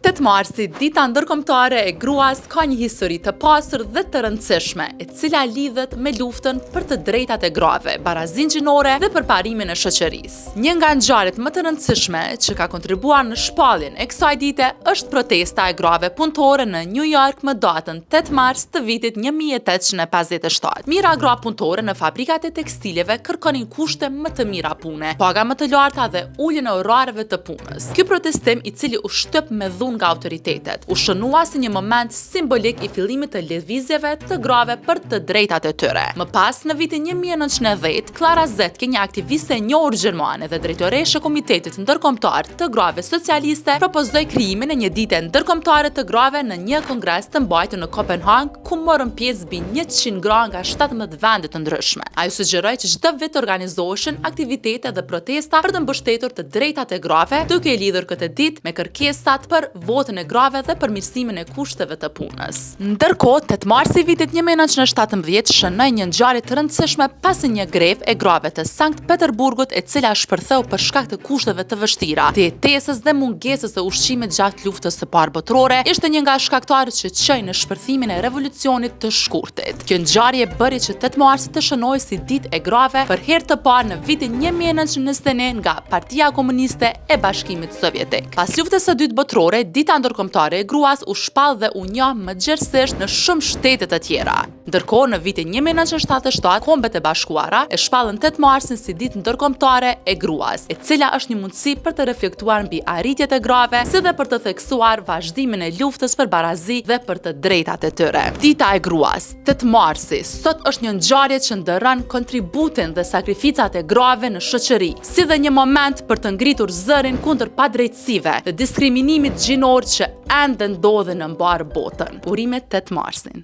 8 marsi, dita ndërkombëtare e gruas, ka një histori të pasur dhe të rëndësishme, e cila lidhet me luftën për të drejtat e grave, barazinë gjinore dhe përparimin e shoqërisë. Një nga ngjarjet më të rëndësishme që ka kontribuar në shpalljen e kësaj dite është protesta e grave punëtore në New York më datën 8 mars të vitit 1857. Mijëra gra punëtore në fabrikat e tekstileve kërkonin kushte më të mira pune, paga më të larta dhe uljen e orareve të punës. Ky protestim, i cili u shtyp me dhunë nga autoritetet, u shënua si një moment simbolik i fillimit të lëvizjeve të grave për të drejtat e tyre. Më pas, në vitin 1910, Clara Zetkin, një aktiviste e njohur gjermane dhe drejtoreshë e Komitetit Ndërkombëtar të Grave Socialiste, propozoi krijimin e një dite ndërkombëtare të grave në një kongres të mbajtur në Kopenhagë ku morën pjesë mbi 100 gra nga 17 vende të ndryshme. Ajo sugjeroi që çdo vit të organizoheshin aktivitete dhe protesta për të mbështetur të drejtat e grave, duke e lidhur këtë ditë me kërkesat për votën e grave dhe përmirësimin e kushteve të punës. Ndërkohë, 8 marsi i vitit 1917 shënoi një ngjarje të rëndësishme pasi një grevë e grave të Sankt Peterburgut e cila shpërtheu për shkak të kushteve të vështira të jetesës dhe mungesës së ushqimit gjatë Luftës së Parë Botërore, ishte një nga shkaktarët që çoi në shpërthimin e revolucionit të shkurtit. Kjo ngjarje bëri që 8 marsi të shënohej si ditë e grave për herë të parë në vitin 1921 nga Partia Komuniste e Bashkimit Sovjetik. Pas Luftës së Dytë Botërore, Dita Ndërkombëtare e Gruas u shpall dhe u njoh më gjerësisht në shumë shtete të tjera. Ndërkohë, në vitin 1977, Kombet e Bashkuara e shpallën 8 marsin si ditë ndërkombëtare e gruas, e cila është një mundësi për të reflektuar mbi arritjet e grave, si dhe për të theksuar vazhdimin e luftës për barazi dhe për të drejtat e tyre. Dita e gruas, 8 marsi, sot është një ngjarje që nderon kontributin dhe sakrificat e grave në shoqëri, si dhe një moment për të ngritur zërin kundër padrejtësive dhe diskriminimit gjinor që ende ndodhin në mbarë botën. Urime 8 marsin.